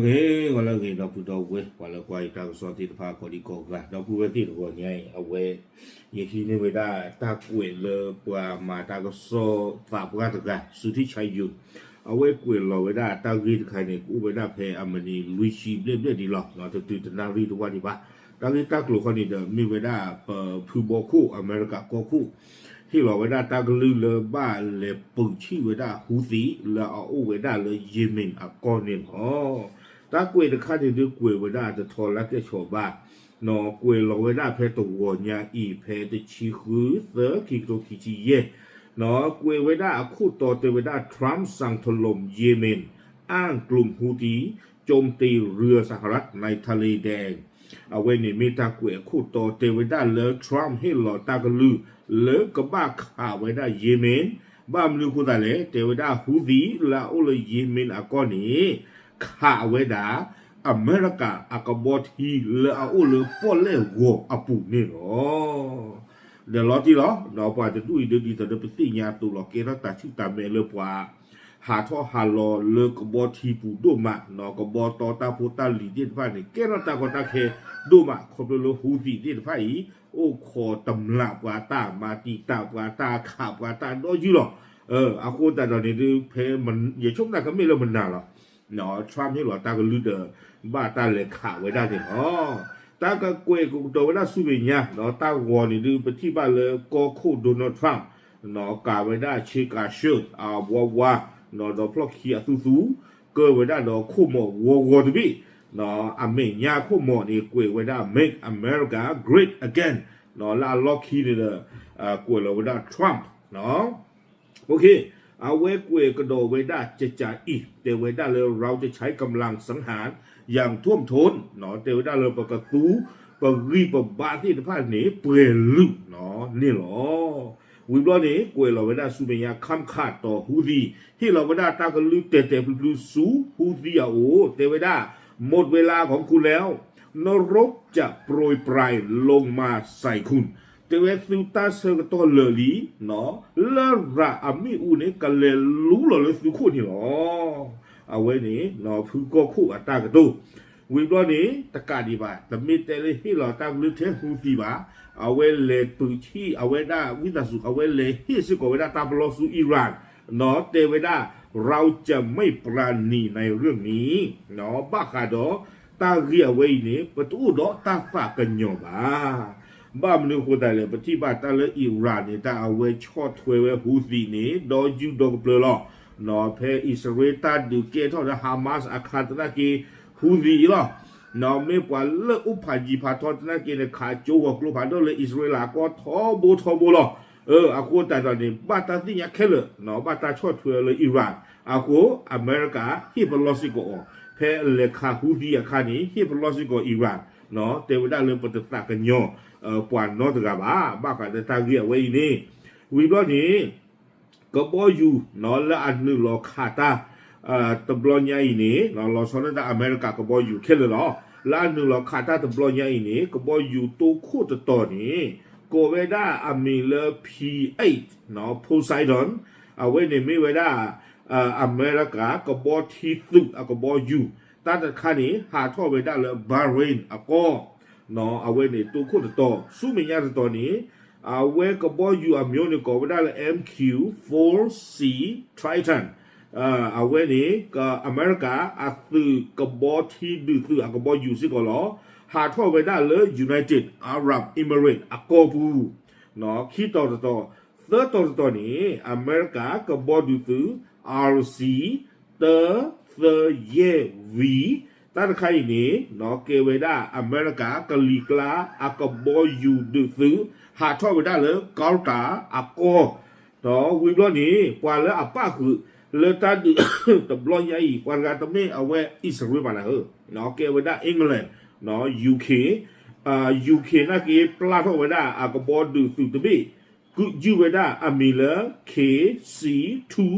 ဂ့ၤဂီၤလၢအဂ့ၤ ဒီပုၢ်ဒီဝဲၢ် ပှၤလၢကွၢ်ယတၢ်ကစီၣ်သ့ၣ်တဖၣ်ကိးဒံကိးဂၤ ဒီပုၢ်ဝဲၢ်သ့ၣ်တဂီၤညါအံၤ အဝဲ ယဟံးန့ၢ်ဝဲဒၣ်တၢ်ကွဲးလၢပှၤမၤတၢ်ကစီၣ်သးပှၢ်တဂၤ စုထံၣ်ဆါယိၤ အဝဲကွဲးလီၤဝဲဒၣ်တၢ်ဂ့ၢ်တခါန့ၣ် ကအိၣ်ဝဲဒၣ်ဖဲအမံးနံးလွံၢ်ဆံဘျဲၣ်ဘျဲၣ်ဒံးလီၤ တတုၤတနၣ်ရံၣ်တဝၢ်ဒံးဘၣ်. တၢ်ဂ့ၢ်တၢ်ကျိၤခီန့ၣ်ဒီး မ့ၢ်ဝဲဒၣ်ပဖုဘီခိၣ်အမဲရကၤကီၢ်ခိၣ် ဟ့ၣ်လီၤဝဲဒၣ်တၢ်ကလုၢ်လၢဘၣ်လဲၤပူးဆံၣ်ဝဲဒၣ် Houthi လၢအအိၣ်ဝဲဒၣ်လၢ Yemen အကီၢ်န့ၣ်လီၤ. တၢ်ကွဲးတခါန့ၣ်ဒုးကွဲးဝဲဒၣ်တထီလၢကဲၣ်ဆိးဘၣ် ကွဲးလီၤဝဲဒၣ်ဖဲတဂီၤညါအံၤ ဖဲတဆံဃု သၢ ခံကထိခံဆံယဲၢ် ကွဲးဝဲဒၣ်အခိၣ်တီတဲဝဲဒၣ် Trump สั่งถล่ม Yemen อ้างกลุ่ม Houthi โจมตีเรือสหรัฐในทะเลแดง အဝဲန့ၣ်မ့ၢ်တၢ်ကွဲးအခိၣ်တီတဲဝဲဒၣ်လၢ Trump ဟ့ၣ်လီၤတၢ်ကလုၢ် လၢကဘၣ်ခးဝဲဒၣ် Yemen ဘၣ်မနုၤအဃိသတးလဲၣ် တဲဝဲဒၣ် Houthi လၢအအိၣ်လၢ Yemen အကီၢ်န့ၣ် ခးဝဲဒၣ် အမဲရကၤအကဘီထံလၢအအိၣ်လၢပီၣ်လဲၣ်ဂီၤအပူၤန့ၣ်လီၤ. ဒီးလီၤတံၢ်လီၤ ဒီးပှၤတဒူၣ်အံၤဒုး ဒ်သိးဒီးပသ့ၣ်ညါအသိးလီၤ ကဲထီၣ်တၢ်ဆူၣ်တၢ်မဲာ်လၢပှၤ ဟးထီၣ်ဟးလီၤလၢကဘီထံပူၤဒိၣ်မး ကဘီတီတၢ်ဖိတၢ်လံၤသ့ၣ်တဖၣ်န့ၣ် ကဲထီၣ်တၢ်ကီတၢ်ခဲဒိၣ်မး ခီဖျိလၢ Houthi သ့ၣ်တဖၣ်အံၤ အိၣ်ခိးတမျးပှၤတၢ် မၤတံာ်တာ်ပှၤတၢ် ခးပှၤတၢ်ဒီးယုၢ်လီၤ. အဃိသတးဒီးန့ၣ်ဒုး ဖဲယဆိကမိၣ်ကမ့ၢ်လၢမနၤလီၤ Trump ဟ့ၣ်လီၤတၢ်ကလုၢ်ဒီး ဘၣ်တၢ်လဲၤခးဝဲဒၣ်န့ၣ်လီၤ. တၢ်ကကွဲးကကတီၤဝဲဒၣ်ဆူမဲာ်ညါ တၢ်ဂီၤန့ၣ်ဒုး ပထံၣ်ဘၣ်လၢကီၢ်ခိၣ် Donald Trump ကၤဝဲဒၣ်ဆ့ကၤဆၢၣ် အဝါဝါ ဒီးဖျီၣ်ခံအသူသူ ကၢဝဲဒၣ်ဒီးခိၣ်မီၤဂီၤဂီၤတဘ့ၣ် အမဲာ်ညါခိၣ်မီၤန့ၣ် ကွဲးဝဲဒၣ် Make America Great Again လၢအလီၢ်ခံန့ၣ်ဒီး ကွဲးလီၤဝဲဒၣ် Trump အဝဲကွဲးကဒီးဝဲဒၣ်ကကးအံၤ တဲဝဲဒၣ်လၢ เราจะใช้กำลังสังหารอย่างท่วมท้น တဲဝဲဒၣ်လၢပကသူ ပဂံၢ်ပဘါသ့ၣ်တဖၣ်န့ၣ် ပှဲၤလုာ်န့ၣ်လီၤ. ဝံၤဘျီန့ၣ် ကွဲးလီၤဝဲဒၣ်ဆူမဲာ်ညါ ခၢၣ်ခၣ်တီၤ Houthi ဟ့ၣ်လီၤဝဲဒၣ်တၢ်ကလုၢ်တဲာ်တဲာ်ဖျုးဖျုးဆူ Houthi အအိၣ် တဲဝဲဒၣ် หมดเวลาของคุณแล้ว นรกจะโปรยปลายลงมาใส่คุณ တဲဝဲသုတၢ်ဆၢကတီၢ်လၢာ်လံ လရာ်အမ့ၣ်အူန့ၣ် ကလဲၤလူလီၤလၢသုခိၣ်န့ၣ်လီၤ. အဝဲန့ၣ် ဖုကီၢ်ခိၣ်အတၢ်ကတိၤ ဝံၤဘျီန့ၣ် တကးဒံးဘၣ် တမ့ၢ်တဲလၢဟ့ၣ်လီၤတၢ်ကလုၢ်ထဲ Houthi ဘၣ် အဝဲလဲၤပူးဆံၣ် အဝဲဒၣ်ဝံသးစူၤ အဝဲလဲၤဟ့ၣ်စ့ၢ်ကီးဝဲဒၣ်တၢ်ပလီၢ်ဆူ Iran တဲဝဲဒၣ် เราจะไม่ปราณีในเรื่องนี้ ဘၣ်ဃးဒီး တၢ်ဂ့ၢ်အဝဲအံၤန့ၣ် ပတအိၣ်ဒီးတၢ်သးကညီၤဘၣ်. ဘၣ်မနုၤအဃိသတးလဲၣ် ပထံၣ်ဘၣ်တၢ်လၢ Iran န့ၣ် တၢ်အဝဲဆီၣ်ထွဲဝဲ Houthi န့ၣ် ဒီးယူၢ်ဒီးကပျၢၤလီၤ. ဖဲအံၣ်စရ့လးတၢ်ဒုးကဲထီၣ်ဒီး Hamas အခါသနာ်က့ Houthi အံၤလီၤ. မ့ၢ်ပှၤလၢအိၣ်ဖးယံၤဖးထီသနာ်က့န့ၣ် ခးကၠိဂီၤကျိဖးဒိၣ်လၢအံၣ်စရ့လးအကီၢ်ထီဘိထီဘိလီၤ. အဃိသတးဒီးန့ၣ် ဘၣ်တၢ်သ့ၣ်ညါခဲလၢာ် ဘၣ်တၢ်ဆီၣ်ထွဲလၢ Iran အဃိ အမဲရကၤဟ့ၣ်ပလီၢ်စ့ၢ်ကီးအီၤ ဖဲလဲၤခး Houthi အခါန့ၣ် ဟ့ၣ်ပလီၢ်စ့ၢ်ကီး Iran တဲဝဲဒၣ်လၢပတသးကညီၤ ပှၤနီတဂၤဘၣ် ဘၣ်ဃးလၢတၢ်ဂ့ၢ်အဝဲအံၤန့ၣ် ဝံၤဘျီန့ၣ် ကဘီယူၤ လၢအနုာ်လီၤခးတၢ် တဘျီညါအံၤန့ၣ် လီၤဆီဒၣ်တၢ်အမဲရကၤကဘီယူၤခဲလၢာ်လီၤ. လၢအနုာ်လီၤခးတၢ်တဘျီညါအံၤန့ၣ် ကဘီယူၤတိခိၣ်တတီၤန့ၣ် ကိးဝဲဒၣ်အမံၤလၢ P eight Poseidon အဝဲန့ၣ်မ့ၢ်ဝဲဒၣ် အမဲရကၤကဘီထံသုးအကဘီယူၤ တၢ်တခါန့ၣ် ဟးထီၣ်ဝဲဒၣ်လၢ Bahrain အကီၢ် အဝဲန့ၣ်တိခိၣ်တတီၤ ဆူမဲာ်ညါတတီၤန့ၣ် အဝဲကဘီယူၤအမံၤန့ၣ်ကိးဝဲဒၣ်လၢ MQ four C Triton အဝဲန့ၣ် အမဲရကၤအသုးကဘီထံဒုးသုးအကဘီယူၤစ့ၢ်ကီးလီၤ. ဟးထီၣ်ဝဲဒၣ်လၢ United Arab Emirates အကီၢ်ပူၤ ခံတီၤတတီၤ သၢတီၤတတီၤန့ၣ် အမဲရကၤကဘီဒုးသုး RC တၢ သၢ ယဲၢ် V တၢ်တခါအံၤန့ၣ် ကဲဝဲဒၣ်အမဲရကၤကလံၤကျါအကဘီယူၤဒုးသုး ဟးထီၣ်ဝဲဒၣ်လၢ Qatar အကီၢ် ဒီးဝံၤဘျီန့ၣ် ပှၤလၢအပၣ်ဃုာ်လၢတၢ်ဒုးတဘျီညါအံၤ ပှၤတဂၤတမ့ၢ်အဝဲအံၣ်စရ့လးဘၣ်နၤဧၢ, ကဲဝဲဒၣ် England, UK, UK နာ်က့ ပျၢ်ထီၣ်ဝဲဒၣ်အကဘီဒုးသုးတဘ့ၣ် ကုၢ်ယုၢ်ဝဲဒၣ်အမံၤလၢ K C two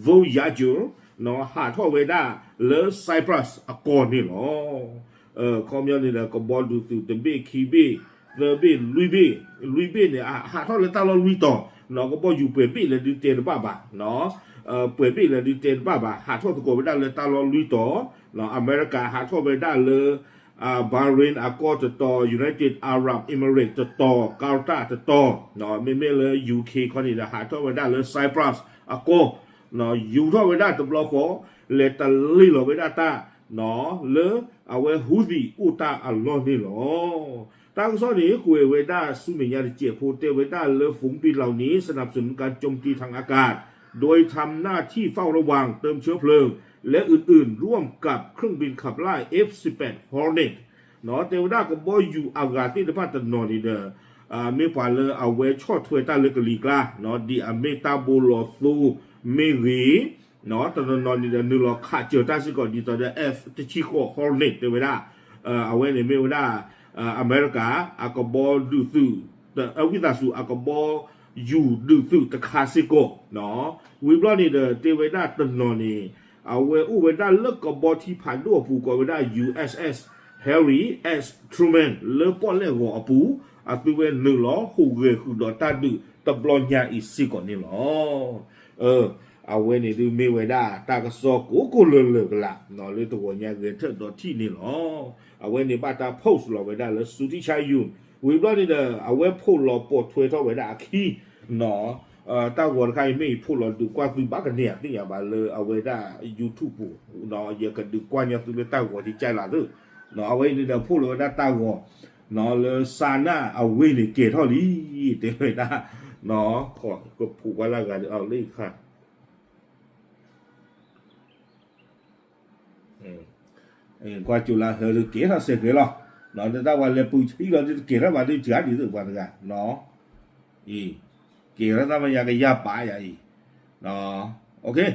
Voyager ဟးထီၣ်ဝဲဒၣ်လၢ Cyprus အကီၢ်န့ၣ်လီၤ. ခီပညီန့ၣ်ဒီး ကဘီဒုးသုးတဘ့ၣ် ခံဘ့ၣ် သၢဘ့ၣ် လွံၢ်ဘ့ၣ်, လွံၢ်ဘ့ၣ်န့ၣ် ဟးထီၣ်လၢတၢ်လီၢ်လွံၢ်တီၤ, ကဘီယူၤပှဲၤဘ့ၣ်လဲၣ်ဒုးတဲတဘၣ်ဘၣ်, ပှဲၤဘ့ၣ်လဲၣ်ဒုးတဲတဘၣ်ဘၣ်, ဟးထီၣ်သကိးဝဲဒၣ်လၢတၢ်လီၢ်လွံၢ်တီၤ, အမဲရကၤဟးထီၣ်ဝဲဒၣ်လၢ Bahrain အကီၢ်တတီၤ, United Arab Emirates တတီၤ, Qatar တတီၤ, မ့မ့ၢ်လၢ U K ခီန့ၣ်ဒီးဟးထီၣ်ဝဲဒၣ်လၢ Cyprus အကီၢ်, ယူၤထီၣ်ဝဲဒၣ်တဘျီဃီ, လဲၤတလ့ၢ်လီၤဝဲဒၣ်တၢ် လၢအဝဲ Houthi အိၣ်တၢ်အလီၢ်န့ၣ်လီၤ. တၢ်ကစီၣ်န့ၣ် ကွဲးဝဲဒၣ်ဆူမဲာ်ညါတစဲးဖိ တဲဝဲဒၣ်လၢ ฝูงบินเหล่านี้สนับสนุนการโจมตีทางอากาศ โดยทำหน้าที่เฝ้าระวัง เติมเชื้อเพลิง และอื่นๆ ร่วมกับเครื่องบินขับไล่ F สิบแปด Hornet တဲဝဲဒၣ်ကဘီယူၤအဂၤသ့ၣ်တဖၣ်တနီၤန့ၣ်ဒီး မ့ၢ်ပှၤလၢအဝဲဆီၣ်ထွဲတၢ်လၢကလံၤကျါ ဒ်အမ့ၢ်တၢ်ဘိလီၤသိမ့ၢ်ဂ့ၤ, တနီၤနီၤန့ၣ်ဒီးနုာ်လီၤခးစၢၤတၢ်စ့ၢ်ကီး ဒ်သိးဒီး F တဆံဃိး Hornet တဲဝဲဒၣ်, အဝဲန့ၣ်မ့ၢ်ဝဲဒၣ် အမဲရကၤ အကဘီဒုးသုး, ဝံသးစူၤ အကဘီယူၤဒုးသုးတခါစ့ၢ်ကီး, ဝံၤဘျီန့ၣ်ဒီး တဲဝဲဒၣ်တနီၤန့ၣ် အဝဲအိၣ်ဝဲဒၣ်လၢကဘီထံဖးဒိၣ်အပူၤ ကိးဝဲဒၣ် U S S Harry S Truman လၢပီၣ်လဲၣ်ဂီၤအပူၤ, အသုဝဲနုာ်လီၤဟူးဂဲၤဃုာ်ဒီးတၢ်ဒုးတဘျီညါအံၤစ့ၢ်ကီးန့ၣ်လီၤ. အဝဲန့ၣ်ဒုးမ့ၢ်ဝဲဒၣ်တၢ်ကစီၣ်ကိးကိးလၢာ်လၢာ်ကလာ် လၢတဂီၤညါဂဲၤထၢၣ်ဒီးထံၣ်န့ၣ်လီၤ. အဝဲန့ၣ်ဘၣ်တၢ် post လီၤဝဲဒၣ်လၢ Houthi Channel, ဝံၤဘျီန့ၣ်ဒီး အဝဲ post လီၤပိာ်ထွဲထီၣ်ဝဲဒၣ်အခံ တၢ်ဂီၤတခါအံၤမ့ၢ်အံၤ post လီၤဒုးကွၢ်သုဘၣ်ကန့ၢ်ဧါသ့ၣ်ညါဘၣ်လၢအဝဲဒၣ် YouTube ပူၤ, ယကဒုးကွၢ်ညါသုလၢတၢ်ဂီၤကကၢ်လၢ်သု, အဝဲအံၤန့ၣ်ဒီး post လီၤဝဲဒၣ်တၢ်ဂီၤ လၢစါနၣ်အဝ့ၢ်န့ၣ်ကဲၤထီၣ်လံ, တဲဝဲဒၣ်, ကဖိးကွၢ်လၢဂၤဒီးအီၤလၢခါ ကွၢ်ကၠိလၢဟၢဒုးကဲထီၣ်စဲးကဲလီၤ, ဒီးတၢ်ဝဲလဲၤပူၤဆံလီၤဒုးတကဲထီၣ်ဘၣ်ဒုးကၢ်ဒ်သိးပှၤတဂၤ, အံၤ, ကဲထီၣ်တၢ်မညါကယၢ်ပာ်ယၤအံၤ,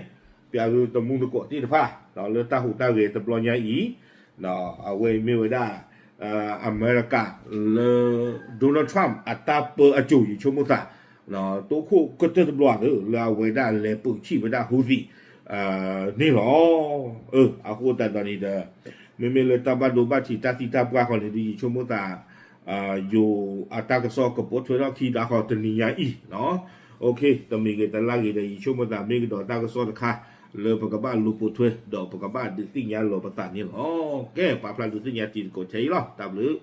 ပျးသုတမူသကိးသ့ၣ်တဖၣ် လၢတၢ်ဟူးတၢ်ဂဲၤတဘျီညါအံၤ, အဝဲအံၤမ့ၢ်ဝဲဒၣ် အမဲရကၤလၢ Donald Trump အတၢ်ပၢအစိၤ ယဆိကမိၣ်သး တိခိၣ်ကတၢၢ်တဘျီဧါသု လၢအဝဲဒၣ်လဲၤပူၤဆံးဝဲဒၣ် Houthi န့ၣ်လီၤ. အဃိသတးဒီးန့ၣ်ဒီး မ့မ့ၢ်လၢတၢ်ဘၣ်ဒိဘၣ်ထံးတၢ်သံတၢ်ပှၢ်ဃီန့ၣ်ဒီး ယဆိကမိၣ်သး ယိၤအတၢ်ကစီၣ်ကပိာ်ထွဲထီၣ်ခံလါဃီတနံၤညါအံၤ, တမံၤဂ့ၤတလါဂ့ၤဒီး ယဆိကမိၣ်သးမ့ၢ်ကဒီးတၢ်ကစီၣ်တခါ လၢပကဘၣ်လူၤပိာ်ထွဲ ဒီးပကဘၣ်ဒုးသ့ၣ်ညါလီၤပသးန့ၣ်လီၤ. ကဲ ပာ်ဖျါဒုးသ့ၣ်ညါတံၤသကိးထဲအံၤလီၤ. တၢ်ဘျုး